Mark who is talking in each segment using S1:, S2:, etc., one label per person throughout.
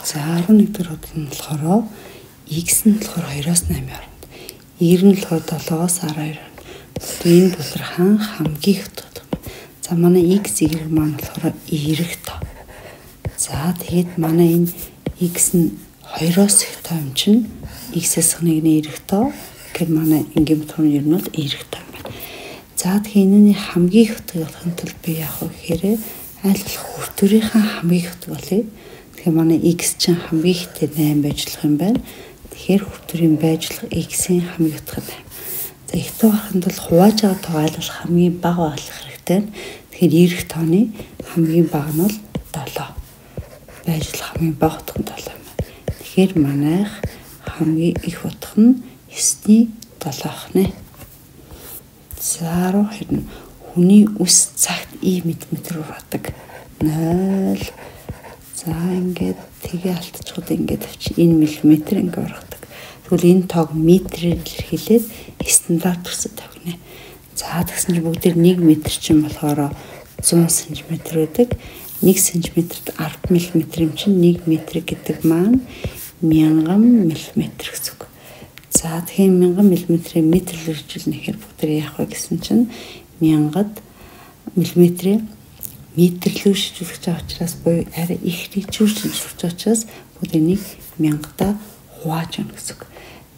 S1: За 11 дэх худал нь болохоор x нь болохоор 2-оос 8 хооронд, y нь болохоор 7-оос 12 хооронд. Энэ булархан хамгийн их утга. За манай x y маань болохоор эерэг тоо. За тэгээд манай энэ x нь 2-оос их тоо юм чинь x-ээс нэг нь эерэг тоо. Тэгэхээр манай энгийн бутгын ер нь бол эерэг тоо юм байна. За тэгэхээр энэний хамгийн их утгыг олохын тулд би яах вэ гэхээр аль болох хүртүүрийнхээ хамгийн их утга олъё. Тэгэхээр манай x чинь хамгийн ихтэй 8 байж болох юм байна. Тэгэхээр хүртүүрийн байж болох x-ийн хамгийн их утга 8. За их тоо гарахын тулд хувааж байгаа тоо аль болох хамгийн бага байх хэрэгтэй. Тэгэхээр эерэг тооны хамгийн бага нь бол 7. Байж болох хамгийн бага утга нь 7 юм байна. Тэгэхээр манайх хамгийн их утга нь 9-ний 7 ах нэ. За 12 нь хүний үс цагт и мм ургадаг. 0. За ингээд тэгээ алтчхад ингээд авчи энэ миллиметр ингээд ургадаг. Тэгвэл энэ тоог метрээр илэрхийлээд стандарт төсөд тавина. За тэгсэн чинь бүгдээр 1 метр чинь болохоор 100 см байдаг. 1 см-д 10 мм юм чинь 1 метр гэдэг маань 1000 мм гэсэн үг. За тэгэхээр 1000 мм-ийг метрлээр хэрэгжүүлнэ гэхээр бүгдээр яах вэ гэсэн чинь 1000 мм-ийг метрлүү шилжүүлэх байгаа учраас буюу арай их нэгжүүр шилжүүлэх байгаа учраас бүгд энийг 1000-даа хувааж өгнө гэсэн үг.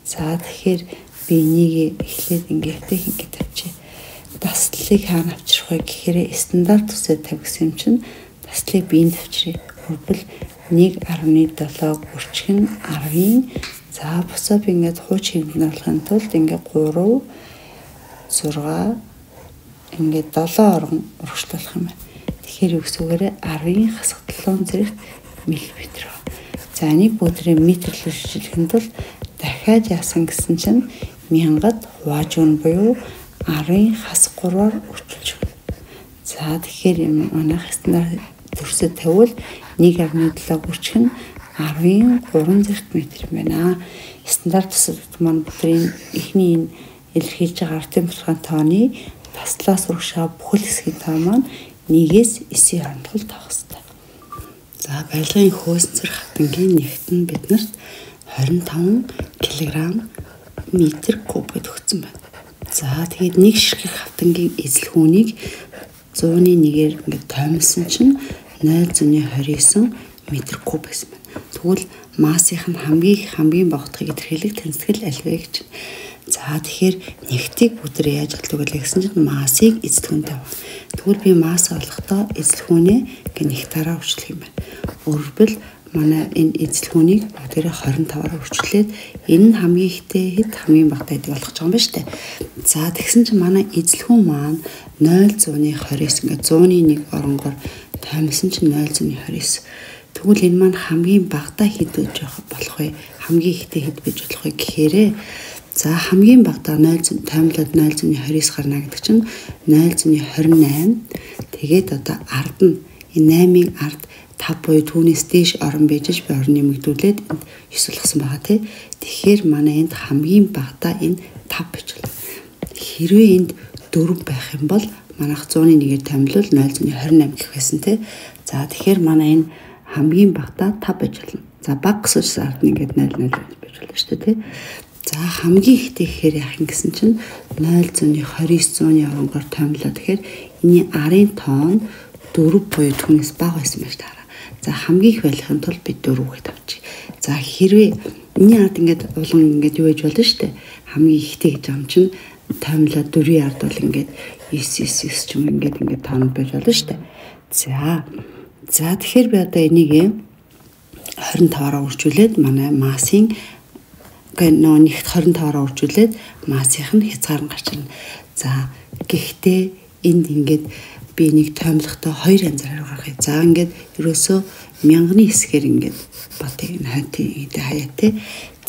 S1: За тэгэхээр би энийг эхлээд ингээд ингэ тавьчих. Таслалыг хаана авчрах вэ гэхээр стандарт төсөө тавь гэсэн юм чинь таслалыг би энд авчиръя. Хүрбэл 1.7 гүрчих нь 10-ийн за бусаа би ингээд хууч хэмжээнд оруулахын тулд ингээд 3 6 ингээд 7 оргон урагшлуулах юм байна. Тэгэхээр юу гэсэн үгээрээ 10-ийн хасах 7 зэрэгт миллиметр. За энийг бүгдрээ метрлээр шилжүүлэхэд бол дахиад яасан гэсэн чинь 1000-ад хувааж өгнө буюу 10-ийн хасах 3-аар өрчилж өгнө. За тэгэхээр манайх стандарт төрсөд тавиул 1.7 гүрчих нь 10-ийн 3 зэрэгт метр юм байна. Стандарт төсөв гэдэг маань бүгдрийн эхний энэ илэрхийлж байгаа артын бутгаан тооны таслаас урагшаа бүхэл хэсгийн тоо маань 1-ээс 9-ийн хооронд л тоох хэрэгтэй. За барилгын хөөсцөр хатангийн нэгт нь биднэрт 25 кг метр куб гэж өгсөн байна. За тэгээд нэг ширхэг хатангийн эзлэхүүнийг 100-ны 1-ээр ингээд тоймлсон чинь 0.29 метр куб байсан байна. Тэгвэл массынх нь хамгийн бага утгыг илэрхийлэх тэнцэтгэл аль вэ гэж. За тэгэхээр нэгтийг бүгдээ яаж олдог вэ гэсэн чинь массыг эзлэхүүнтэй авах. Тэгвэл би масс олохдоо эзлэхүүнээ ингээ нэгтаараа үрчлэх юм байна. Өөрөлдвөл манай энэ эзлэхүүнийг бүгдээрээ 25-аар үрчлээд энэ нь хамгийн ихтэй хэд хамгийн багатай гэдэг болгож байгаа юм байна шүү дээ. За тэгсэн чинь манай эзлэхүүн маань 0.29 ингээ 100-ны 1 оронгоор тоймлсон чинь 0.29. Тэгвэл энэ маань хамгийн багатай хэд байж болох вэ? Хамгийн ихтэй хэд байж болох вэ гэхээрээ за хамгийн багадаа 0 тоймлоод 0.29 гарна гэдэг чинь 0.28. Тэгээд одоо ард нь энэ 8-ын ард 5 буюу түүнээс дээш орон байж би орон нэмэгдүүлээд энд 9 болгосон байгаа тий. Тэгэхээр манай энд хамгийн багадаа энэ 5 байж болно. Хэрвээ энд 4 байх юм бол манайх 100-ны 1-ээр тоймлол 0.28 гэх байсан тий. За тэгэхээр манай энэ хамгийн багадаа 5 байж болно. За бага гэсэн учраас ард нь ингээд 0 0 байж болно шүү дээ тий. За хамгийн ихтэй гэхээр яах юм гэсэн чинь 0.29 100-ны оронгоор тоймлоо. Тэгэхээр энэний арын тоон 4 буюу түүнээс бага байсан байж таараа. За хамгийн их байхын тулд би 4 гэж тавьчих. За хэрвээ энэний ард ингээд улан ингээд юу байж болно шүү дээ. Хамгийн ихтэй гэж юм чинь тоймлоо 4-ийн ард бол ингээд 9 9 9 ч юм ингээд тоонод байж болно шүү дээ. За тэгэхээр би одоо энийг 25-аараа үржүүлээд манай массын нэгт 25-аараа үржүүлээд массынх нь хязгаар нь гарч ирнэ. За гэхдээ энд ингээд би нэг тоймлохдоо хоёр янзаар гаргая. За ингээд ерөөсөө мянганы хэсгээр ингээд батыг энэ хайтын гэдэг хаяа те.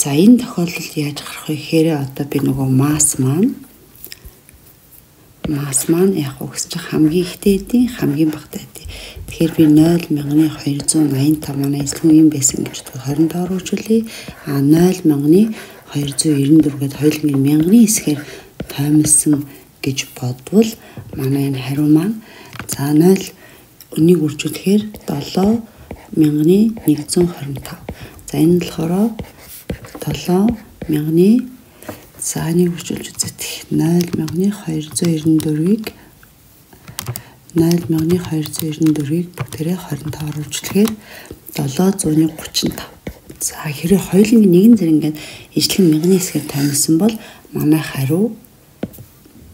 S1: За энэ тохиолдолд яаж гарах вэ гэхээр одоо би нөгөө масс маань яг гэсэн чинь хамгийн ихтэй эдийн хамгийн багатай эдийн. Тэгэхээр би 0.285 манай эзлэхүүн юм байсан гэж бодоход 25-аар үржүүлье. А 0.294 гээд хоёулангийн мянганы хэсгээр тоймлсон гэж бодвол манай энэ хариу маань за 0 энийг үржүүлэхээр 7.125. За энэ нь болохоор 7 мянганы за энийг үржүүлж үзэх 0.294-ийг 0.294-ийг бүгдээрээ 25-аар үржүүлэхээр 735. За хэрвээ хоёулангийн нэгэн зэрэг ингээд ижлэгэн мянганы хэсгээр томилсон бол манай хариу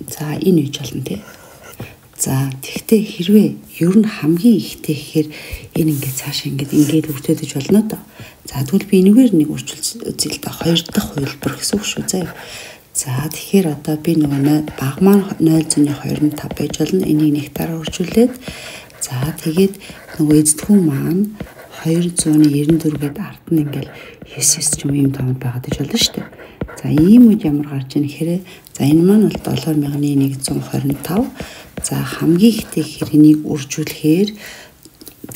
S1: за энэ үеж болно тий. За тэгтээ хэрвээ ер нь хамгийн ихтэй гэхээр энэ ингээд цаашаа ингээд үржүүлж болно доо. За тэгвэл би энэгээр нэг үржүүлж үзье л да. Хоёр дахь хувилбар гэсэн үг шүү заяа. За тэгэхээр одоо би нөгөө баг маань 0.25 байж болно. Энийг нэгтаараа үржүүлээд за тэгээд нөгөө эздгүү маань 294 гээд ард нь ингээл 9 9 ч юм ийм тоонууд байгаад иж болно шүү дээ. За ийм үед ямар гарч ийн гэхээр за энэ маань бол 7125. За хамгийн ихтэй гэхээр энийг үржүүлэхээр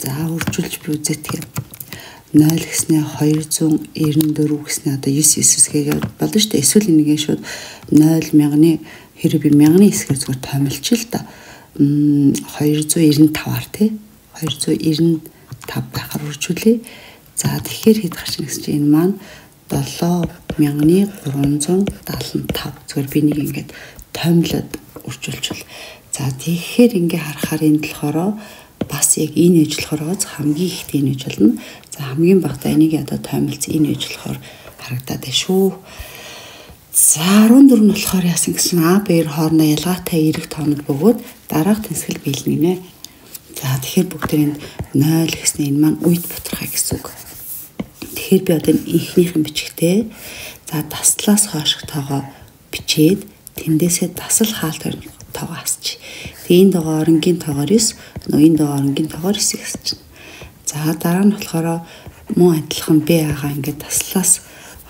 S1: за үржүүлж би үзэтгэр 0 гэснээ 294 гэснээ одоо 9 9 гэгээ болно шүү дээ. Эсвэл энийгээ шууд 0 мянганы хэрэг би мянганы хэсгээр зүгээр томилчих л та. 295-аар тий. 295 байхаар үржүүлье. За тэгэхээр хэд гарч ийн гэсэн чинь энэ маань 7375. Зүгээр би нэг ингээд томилоод үржүүлчихвэл. За тэгэхээр ингээ харахаар энэ болохоор бас яг энэ үеж болохоор хамгийн ихтэй энэ үеж болно. За хамгийн багадаа энийг одоо томилц энэ үеж болохоор харагдаад байна шүү. За 14 нь болохоор яасан гэсэн А Б-ээр хоорондоо ялгаатай эерэг тоонууд бөгөөд дараах тэнсгэл биелнэ гинэ. За тэгэхээр бүгд энд 0 гэснээр энэ маань үйт бутархай гэсэн үг. Тэгэхээр би одоо энэ эхнийхэн бичгтээ за таслаас хойших тоогоо бичээд тэндээсээ тасал хаалт тоогоо хасчих. Тэгээ энэ тоогоо оронгийн тоогоор 9, нөгөө энэ тоогоо оронгийн тоогоор 9-ийг хасчихна. За дараа нь болохоор мөн адилхан Б А-гаа ингээд таслаас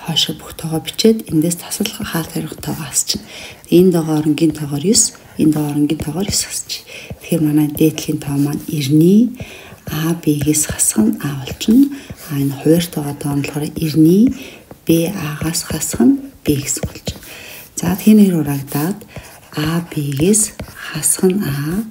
S1: хойшоо бүх тоогоо бичээд эндээс тасал хаалт хорих тоогоо хасчихна. Энэ тоогоо оронгийн тоогоор 9, энэ тоогоо оронгийн тоогоор 9 хасчих. Тэгэхээр манай дээдлийн тоо маань 90-ний А Б-гээс хасах нь А болчихно. А энэ хуваарь тоогоо тоо нь болохоор 90-ний Б А-гаас хасах нь Б гэсэн болчихно. За тэгэхээр урагдаад А Б-гээс хасах нь А,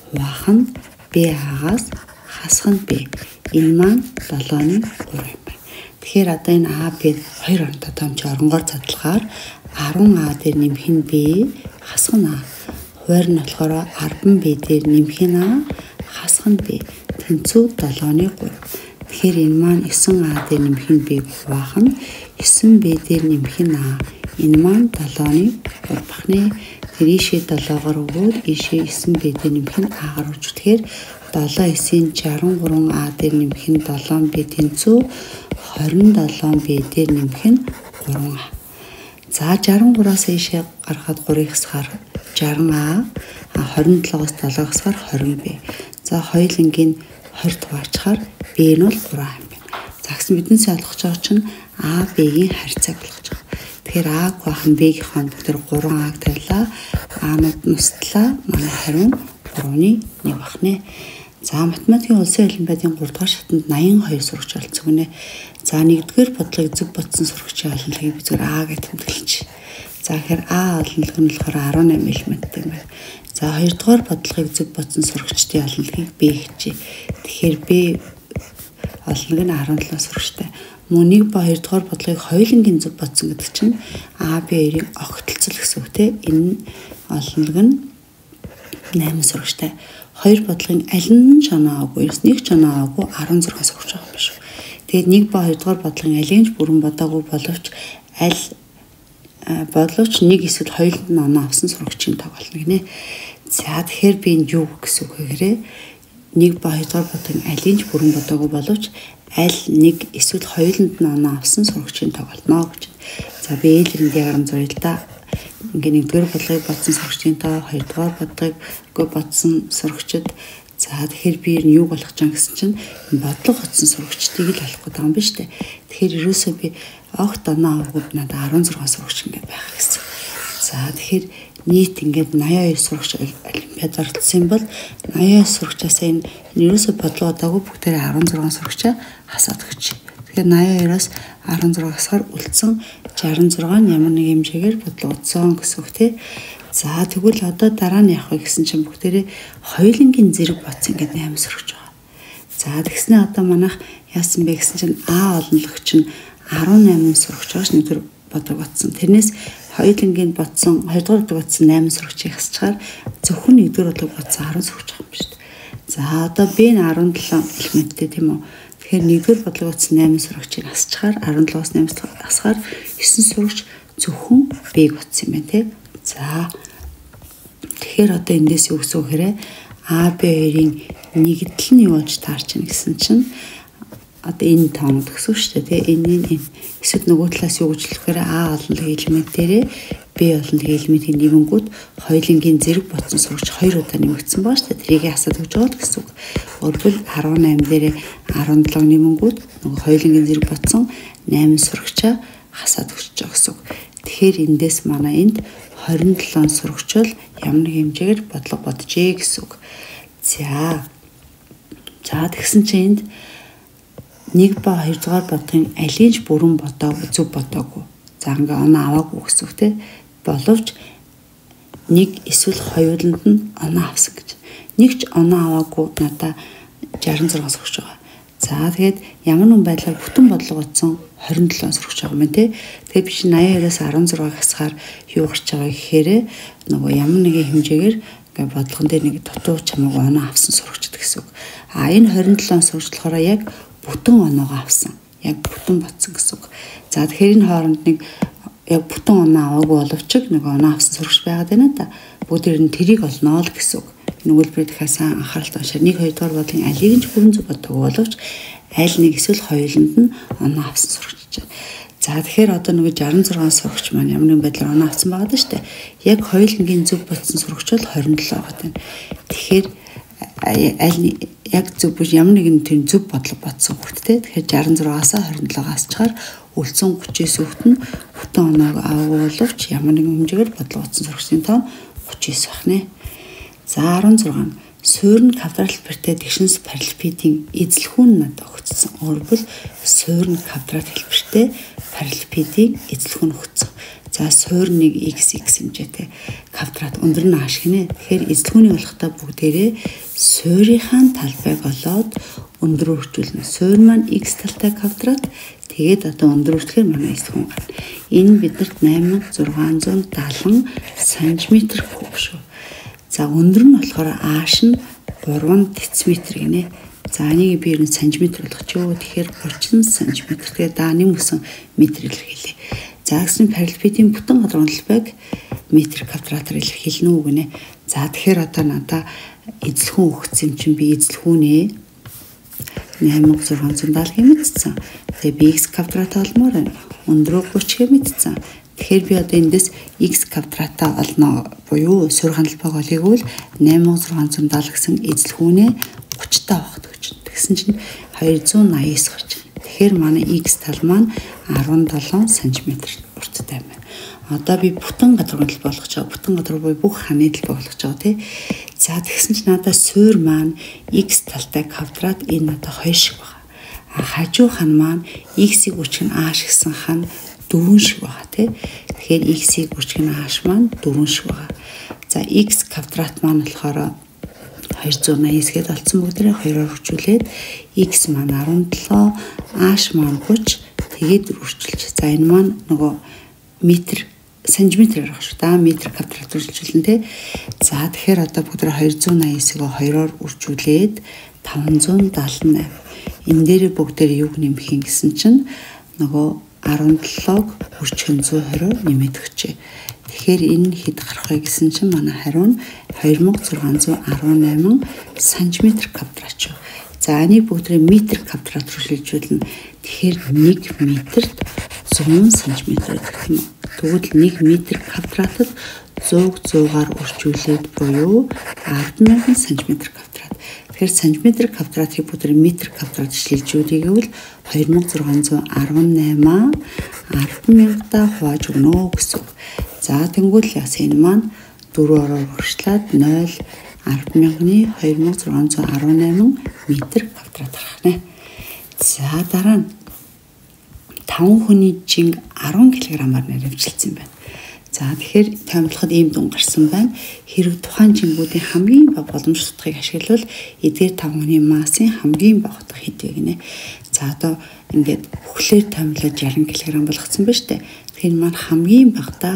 S1: хуваах нь Б А-гаас хасах нь Б. Энэ маань 7-ны 3 юм байна. Тэгэхээр одоо энэ А Б хоёр оронтой тоомч оронгоор задлахаар 10А дээр нэмэх нь Б, хасах нь А. Хуваар нь болохоор 10Б дээр нэмэх нь А, хасах нь Б. Тэнцүү 7-ны 3. Тэгэхээр энэ маань 9А дээр нэмэх нь Б хуваах нь 9Б дээр нэмэх нь А. Энэ маань 7-ны 3 бахны. Тэр ийшээ 7-оор өгөөд ийшээ 9Б дээр нэмэх нь А-гаар үржүүлэхээр 7 9-ийн 63 А дээр нэмэх нь 7Б тэнцүү 27Б дээр нэмэх нь 3А. За 63-аас ийшээ гаргаад 3-ыг хасахаар 60А, 27-оос 7 хасахаар 20Б. За хоёулангийн 20 хуваарчхаар Б нь бол 3А юм байна. За гэсэн биднээс олгож байгаа чинь А Б-ийн харьцааг болгож байгаа. Тэгэхээр А-г баах нь Б-ийн бүгд 3А-г тавилаа. А-нууд нустлаа. Манай хариу 3-ны 1 бах нэ. За математикийн улсын олимпиадын 3 дугаар шатанд 82 сурагч оролцсон гинэ. За 1-р бодлогыг зөв бодсон сурагчийн олонлогийг би зүгээр А гэж тэмдэглэж. За тэгэхээр А олонлог нь болохоор 18 элементтэй юм байна. За 2-р бодлогыг зөв бодсон сурагчдын олонлогийг Б гэжээ. Тэгэхээр Б олонлог нь 17 сурагчтай. Мөн 1 ба 2 дугаар бодлогыг хоёулангийн зөв бодсон гэдэг чинь А Б хоёрыг огтлцол гэсэн үг те. Энэ олонлог нь 8 сурагчтай. Хоёр бодлогын аль нь ч оноо аваагүй, ерөөс нэг ч оноо аваагүй 16 сурагч байгаа юм биш үү. Тэгээд 1 ба 2 дугаар бодлогын алийг ч бүрэн бодоогүй боловч аль боловч нэг эсвэл хоёуланд нь оноо авсан сурагчийн тоог болно гинэ. За тэгэхээр би энд юу гэсэн үг вэ гэхээр 1 ба 2 дугаар бодлогын алийг ч бүрэн бодоогүй боловч аль нэг эсвэл хоёуланд нь оноо авсан сурагчийн тоог болно гэж. За би ээлрэнд диаграм зуръя л да. Ингээ 1-р бодлогыг бодсон сурагчийн тоо, 2-р бодлогыг бодсон сурагчид. За тэгэхээр би ер нь юуг болгож байгаа гэсэн чинь бодлого бодсон сурагчдыг л олох гэдэг юм биш үү? Тэгэхээр ерөөсөө би огт оноо аваагүй надад 16 сурагч ингээд байх гэсэн. За тэгэхээр нийт ингээд 82 сурагч олимпиад оролцсон юм бол 82 сурагчаас энэ ерөөсөө бодлого бодоогүй бүгдээрээ 16 сурагчаа хасаад өгч. Тэгэхээр 82-оос 16 хасахаар үлдсэн 66 нь ямар нэг хэмжээгээр бодлого бодсон гэсэн үг тий. За тэгвэл одоо дараа нь явах вэ гэсэн чинь бүгдээрээ хоёулангийн зэрэг бодсон ингээд 8 сурагч байгаа. За тэгснэ одоо манайх Яасан бэ гэсэн чинь А олонлогч нь 18 сурагч байгаа ш нэгдүгээр бодлого бодсон. Тэрнээс хоёулангийн бодсон, хоёрдугаар бодлого бодсон 8 сурагчийг хасчихаар зөвхөн нэгдүгээр бодлого бодсон 10 сурагч байгаа юм шүү дээ. За одоо B нь 17 элементтэй тийм үү? Тэгэхээр нэгдүгээр бодлого бодсон 8 сурагчийг хасчихаар 17-оос 8 хасахаар 9 сурагч зөвхөн B-г бодсон юм байна тий. За тэгэхээр одоо эндээс юу гэсэн үг хэрэг А Б хоёрын нэгдэл нь юу болж таарч ийн гэсэн чинь одоо энэ тоонууд гэсэн үг шүү дээ тий. Энэ энэ эсвэл нөгөө талаас юу гэж хэлэхээр А олонлог элемент дээрээ Б олонлог элементийн нэмэнгүүд хоёулангийн зэрэг бодсон сурагч 2 удаа нэмэгдсэн байгаа шүү дээ. Тэрийг хасаад өгч байгаа л гэсэн үг. Өөрөлдвөл 18 дээрээ 17 нэмэнгүүд нөгөө хоёулангийн зэрэг бодсон 8 сурагчаа хасаад өгч байгаа гэсэн үг. Тэгэхээр эндээс манай энд 27 сурагч бол ямар нэг хэмжээгээр бодлого боджээ гэсэн үг. За. За тэгсэн чинь энд 1 ба 2 дугаар бодлогын алийг ч бүрэн бодоогүй, зөв бодоогүй. За ингээ оноо аваагүй гэсэн үг те. Боловч нэг эсвэл хоёуланд нь оноо авсан гэж. Нэг ч оноо аваагүй надаа 66 сурагч байгаа. За тэгээд ямар нэгэн байдлаар бүтэн бодлого бодсон 27 сурагч байгаа юм тий. Тэгээд би чинь 82-аас 16-г хасахаар юу гарч байгаа гэхээр нөгөө ямар нэгэн хэмжээгээр ингээ бодлогон дээр нэг дутуу чамаагүй оноо авсан сурагч гэсэн үг. А энэ 27 сурагч болохоор яг бүтэн оноогоо авсан. Яг бүтэн бодсон гэсэн үг. За тэгэхээр энэ хооронд нэг яг бүтэн оноо аваагүй боловч нэг оноо авсан сурагч байгаад байна да. Бүгд нь тэрийг олноо л гэсэн үг. Энэ өгүүлбэрийг дахиад сайн анхааралтай уншаа. 1 2 дугаар бодлогын алийг нь ч бүрэн зөв боддог боловч аль нэг эсвэл хоёуланд нь оноо авсан сурагч. За тэгэхээр одоо нөгөө 66 сурагч маань ямар нэгэн байдлаар оноо авсан байгаа даа шүү дээ. Яг хоёулангийн зөв бодсон сурагч бол 27 байгаа тань. Тэгэхээр аль яг зөв биш ямар нэгэн тийм зөв бодлого бодсон хүүхдтэй. Тэгэхээр 66-аас 27-аас чаар үлдсэн 39 хүүхд нь бүтэн оноог аваагүй боловч ямар нэгэн хэмжээгээр бодлого бодсон сурагчдын тоо 39 байх нэ. За 16 нь суурь нь квадрат хэлбэртэй тэгшинс параллелепипедийн эзлэхүүн надад өгсөн. Өөрөлдвөл суурь нь квадрат хэлбэртэй параллелепипедийн эзлэхүүн өгсөн. За суурь нэг x x хэмжээтэй квадрат өндөр нь ааш гинэ. Тэгэхээр эзлэхүүний болохдоо бүгдээрээ суурийнхаа талбайг олоод өндөр өрчүүлнэ. Суурь маань x талтай квадрат тэгээд одоо өндөр өртлөхээр манай эзлэхүүн гарна. Энэ биднэрт 8670 см куб шүү. За өндөр нь болохоор ааш нь 3 дециметр гинэ. За энийг би ер нь сантиметр болгочихё. Тэгэхээр 30 см. Тэгээд даа нэмсэн метр илэрхийлье. За гэсэн параллелепипедийн бүтэн гадуурхал талбайг метр квадратаар илэрхийлнэ үү гинэ. За тэгэхээр одоо надаа эзлэхүүн өгсөн юм чинь би эзлэхүүнээ 8670 гэж мэдсэн. Тэгээ би x квадрат олмоор байна. Өндрөө 30 гэж мэдсэн. Тэгэхээр би одоо эндээс x квадратаа олно буюу суурь хандлагыг олъё гэвэл 8670 гэсэн эзлэхүүнээ 30 таа авах гэж. Тэгсэн чинь 289 гарч байна. Тэгэхээр манай x тал маань 17 см урттай юм байна. Одоо би бүтэн гадуурхал болгож байгаа. Бүтэн гадуур буюу бүх ханы талбай болгож байгаа тий. За тэгсэн чинь надад суурь маань x талтай квадрат энэ надад 2 шиг байгаа. А хажуу хан маань x-ийг үрчих нь a гэсэн хан 4 шиг байгаа тий. Тэгэхээр x-ийг үрчих нь h маань 4 шиг байгаа. За x квадрат маань болохоор 289 гээд олцсон бүгдээрээ 2-оор үржүүлээд x маань 17, h маань 30 тэгээд үржилж. За энэ маань нөгөө метр сантиметр гарах шүү дээ. Метр квадрат үржилжүүлнэ тий. За тэгэхээр одоо бүгдээрээ 289-ийг 2-оор үржүүлээд 578. Энэ дээрээ бүгдээрээ юг нэмэх юм гэсэн чинь нөгөө 17-г үржих нь 120 нэмээд өгчээ. Тэгэхээр энэ хэд гарах вэ гэсэн чинь манай хариу нь 2618 см квадрат шүү. За энийг бүгдээ метр квадрат руу шилжүүлнэ. Тэгэхээр 1 метрт 100 см гэх юм. Тэгвэл 1 метр квадратад 100-г 100-аар үржүүлээд буюу 100000 см квадрат. Тэгэхээр сантиметр квадратыг бүгд метр квадрат шилжүүлэе гэвэл 2618 10,000-та хувааж өгнө гэсэн үг. За тэнгуул яс энэ маань 4-оор урагшлаад 0 10,000-ны 2618 метр квадрат гарах нэ. За дараа нь 5 хүний жинг 10 кг-аар наривчлсан байна. За тэгэхээр тоймлоход ийм дүн гарсан байна. Хэрэг тухайн жингүүдийн хамгийн бага боломжтой утгыг ашиглавал эдгээр 5 хүний массын хамгийн бага утга хэд вэ гинэ. За одоо ингээд бүхлээр тоймлоод 60 кг болгоцсон байна шүү дээ. Тэгэхээр маань хамгийн багадаа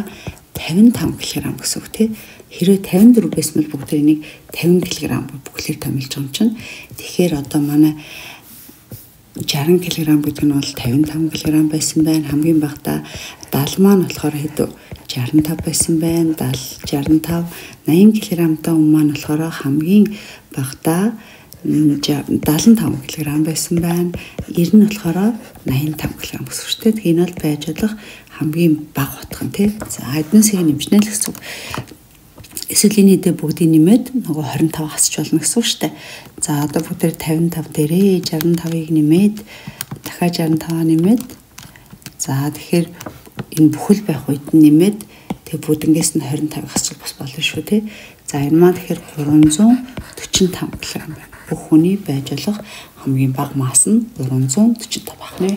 S1: 55 кг гэсэн үг тий. Хэрвээ 54 байсан бол бүгд энийг 50 кг бүхлээр томилж байгаа юм чинь. Тэгэхээр одоо манай 60 кг гэдэг нь бол 55 кг байсан байна. Хамгийн багадаа 70 маань болохоор хэд 65 байсан байна. 70 65 80 кг-тай хүн маань болохоор хамгийн багадаа 75 кг байсан байна. 90 нь болохоор 85 кг гэсэн үг шүү дээ. Тэгэхээр энэ бол байж болох хамгийн бага утга нь тий. За эднээсийг нэмжнэ л гэсэн үг. Эсвэл энэ хэдэ бүгдийг нэмээд нөгөө 25 хасч болно гэсэн үг шүү дээ. За одоо бүгд 55 дээрээ 65-ыг нэмээд дахиад 65-аа нэмээд за тэгэхээр энэ бүхэл байх үед нь нэмээд тэг бүгднгээс нь 25-ыг хасч бас болно шүү тий. За энэ маань тэгэхээр 345 кг байна. Бүх хүний байж болох хамгийн бага масс нь 345 байх нэ.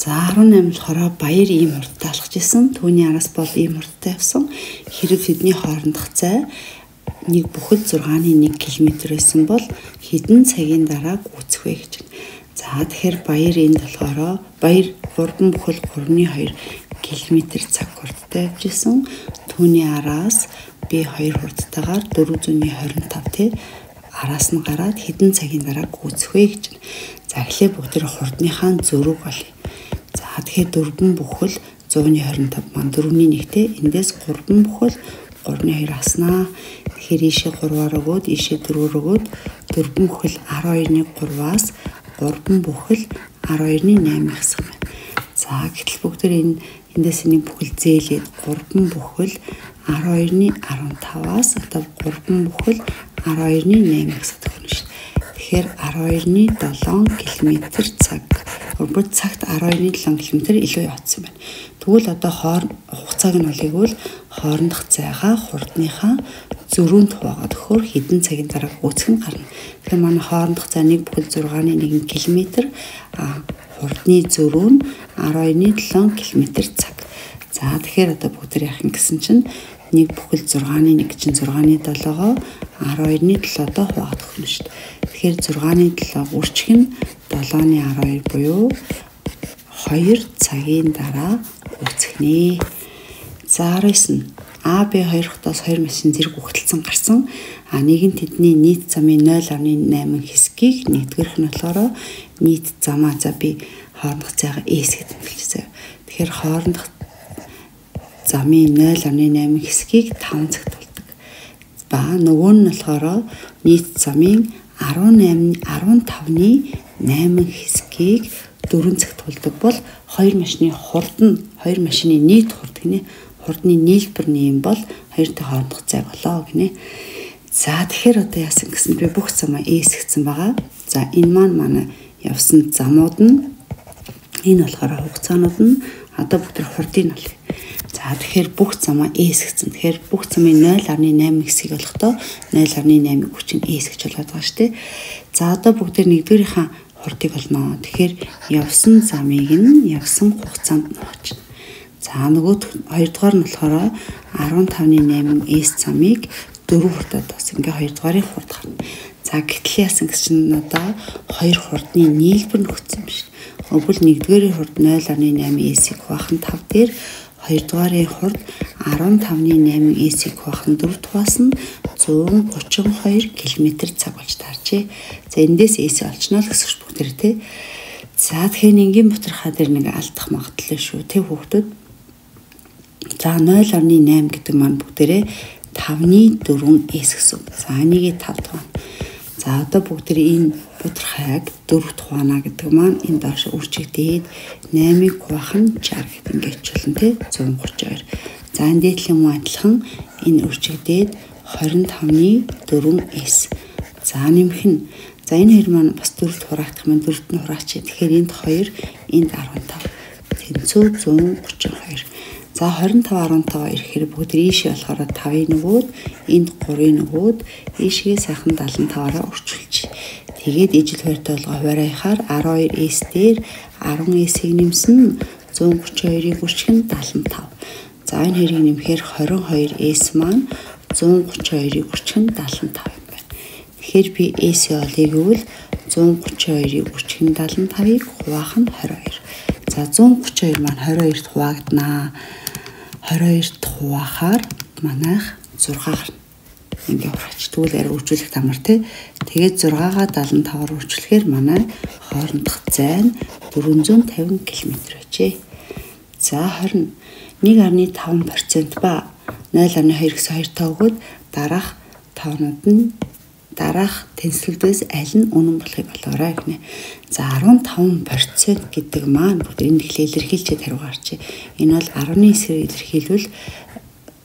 S1: За 18 болохоор баяр ийм хурдтай алхаж исэн. Түүний араас бол ийм хурдтай явсан. Хэрэг тэдний хоорондох зай 1,6-1 км байсан бол хэдэн цагийн дараа гүйцэх вэ гэж байна. За тэгэхээр баяр энд болохоор баяр 3,32 км цаг хурдтай явж исэн. Түүний араас би 2 хурдтайгаар 425 тий араас нь гараад хэдэн цагийн дараа гүйцэх вэ гэж байна. За эхлээ бүгд тэр хурдныхаа зөрүүг олъё. За тэгэхээр 4,125 маань 4-ний 1-тэй эндээс 3,32 аснаа. Тэгэхээр ийшээ 3-аар өгөөд ийшээ 4-оор өгөөд 4,12-ны 3-аас 3,12-ны 8 хасах байна. За гэтэл бүгд энэ эндээс энийг бүхэл зээлээд 3,12-ны 15-аас одоо 3,12-ны 8 хасах гэнэ шүү. Тэгэхээр 12.7 км цаг. Өөрөөр цагт 12.7 км илүү явцсан байна. Тэгвэл одоо хугацааг нь олъёгвол хоорондох зайгаа хурдныхаа зөрүүнд хуваагаад өгөхөөр хэдэн цагийн дараа гүйцэх нь гарна. Тэгэхээр манай хоорондох зай 1,6-1 км, а хурдны зөрүү нь 12.7 км цаг. За тэгэхээр одоо бүгд яах юм гэсэн чинь 1,6-1 чинь 6.7-оо 12.7-доо хуваагаад өгнө шүү дээ. Тэгэхээр 6.7 үрчих нь 7.12 буюу 2 цагийн дараа гүйцэх нэ. За 19 А Б хоёр хотоос 2 машин зэрэг үхтэлсэн гарсан. А нэг нь тэдний нийт замын 0.8 хэсгийг нэгдүгээрх нь болохоор нийт замаа за би хоорондох зайгаа S гэж тэмдэглэжээ. Тэгэхээр хоорондох замын 0.8 хэсгийг 5 цагт болдог. Ба нөгөө нь болохоор нийт замын 18 15-ны 8 хэсгийг 4 цагт болдог бол хоёр машины хурд нь хоёр машины нийт хурд гинэ. Хурдны нийлбэр нэм бол хоёртой хоорондох зай болоо гинэ. За тэгэхээр одоо яасан гэсэн би бүх замаа S гэсэн байгаа. За энэ маань манай явсан замууд нь энэ болохоор хугацаанууд нь одоо бүгд хурдыг олъё. За тэгэхээр бүх замаа S гэсэн. Тэгэхээр бүх замын 0.8 хэсгийг олохдоо 0.8-ыг хүчин S гэж болоод байгаа шүү дээ. За одоо бүгд нэгдүгээрийнхаа хурдыг олно. Тэгэхээр явсан замыг нь явсан хугацаанд нь хуваачна. За нөгөө хоёрдугаар нь болохоор 15.8 S замыг 4 хурдад бас ингээ хоёрдугаарын хурд гарна. За гэтэл яасан гэсэн чинь одоо хоёр хурдны нийлбэр нөхцсөн биш. Өгвөл нэгдүгээрийн хурд 0.8 S-ийг хуваах нь 5 дээр хоёрдугаарын хурд 15.8 S-ийг хуваах нь 4 тухаас нь 132 км цаг болж таарчээ. За эндээс S олчно л гэсэн бүгд тэр тий. За тэгэхээр энгийн бутархаа дээр нэг алдах магадлал шүү тий хүүхдүүд. За 0.8 гэдэг маань бүгдээрээ 5-ны 4 S гэсэн үг. За энийгээ 5 тухаана. За одоо бүгдээрээ энэ бутархайг 4 тухаана гэдэг маань энэ доош үрчигдээд 8-ыг хуваах нь 60 гэдэг ингээд болно тий 132. За энэ дээдлийн мөн адилхан энэ үрчигдээд 25-ны 4 S. За нэмэх нь за энэ хоёр маань бас 4-т хураагдах юм 4-т нь хураач. Тэгэхээр энд 2, энд 15. Тэнцүү 132. За 25 15 ирэхээр бүгд ийшээ болохоор 5-ын нөгөөд энд 3-ын нөгөөд ийшээ сайхан 75-аараа өрчүүлчих. Тэгээд ижил хоёртой болгоо хуваарайхаар 12 S дээр 10 S-ийг нэмсэн 132 132-ийг үржих нь 75. За энэ хоёрыг нэмэхээр 22 S маань 132-ийг үржих нь 75 юм байна. Тэгэхээр би S-ийг олъё гэвэл 132-ийг үржих нь 75-ыг хуваах нь 22. За 132 маань 22-т хуваагдана. 22-т хуваахаар манайх 6 гарна. Ингээ хураач. Тэгвэл арай үржүүлэх амар тий. Тэгээд 6-гаа 75-аар үржүүлэхээр манай хоорондох зай нь 450 км байжээ. За 21.5% ба 0.2 гэсэн 2 тоо өгөөд дараах тоонууд нь дараах тэнцвэрээс аль нь үнэн болохыг олоорой гэнэ. За 15% гэдэг маань бүгд энэ тэгэхээр илэрхийлчээд хариу гарчээ. Энэ бол 10-ны эсрэг илэрхийлвэл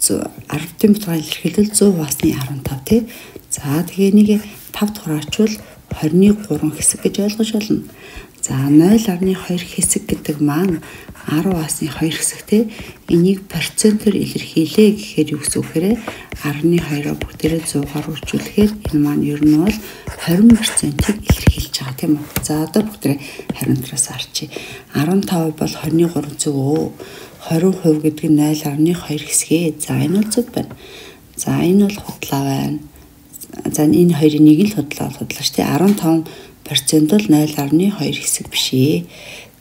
S1: 10-ын бутгаар илэрхийлвэл 100 хуваасны 15 тий. За тэгээ нэг 5 дугаарчвал 23 хэсэг гэж ойлгож болно. За 0.2 хэсэг гэдэг маань 10 хуваасны 2 хэсэг тий. Энийг процентоор илэрхийлээ гэхээр юу гэсэн үг вэ? 10.2-оо бүгдээрээ 100-аар үржүүлэхээр энэ маань ер нь бол 20%-ийг илэрхийлж байгаа тийм үү? За одоо бүгдээрээ хариунтраас харчээ. 15 бол 23 зөв өө. 20% гэдэг нь 0.2 хэсгээ. За энэ бол зөв байна. За энэ бол худлаа байна. За энэ хоёрын нэг л худлаа шүү дээ. 15% бол 0.2 хэсэг биш ээ.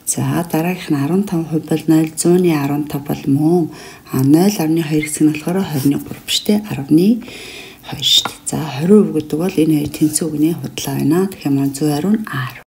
S1: За дараагийнх нь 15% бол 0.115 бол мөн. А 0.2 хэсэг нь болохоор 23 биш үү? 10.2 шүү дээ. За 20% гэдэг бол энэ хоёр тэнцүү гинэ худлаа байна. Тэгэхээр маань зөв хариу нь R.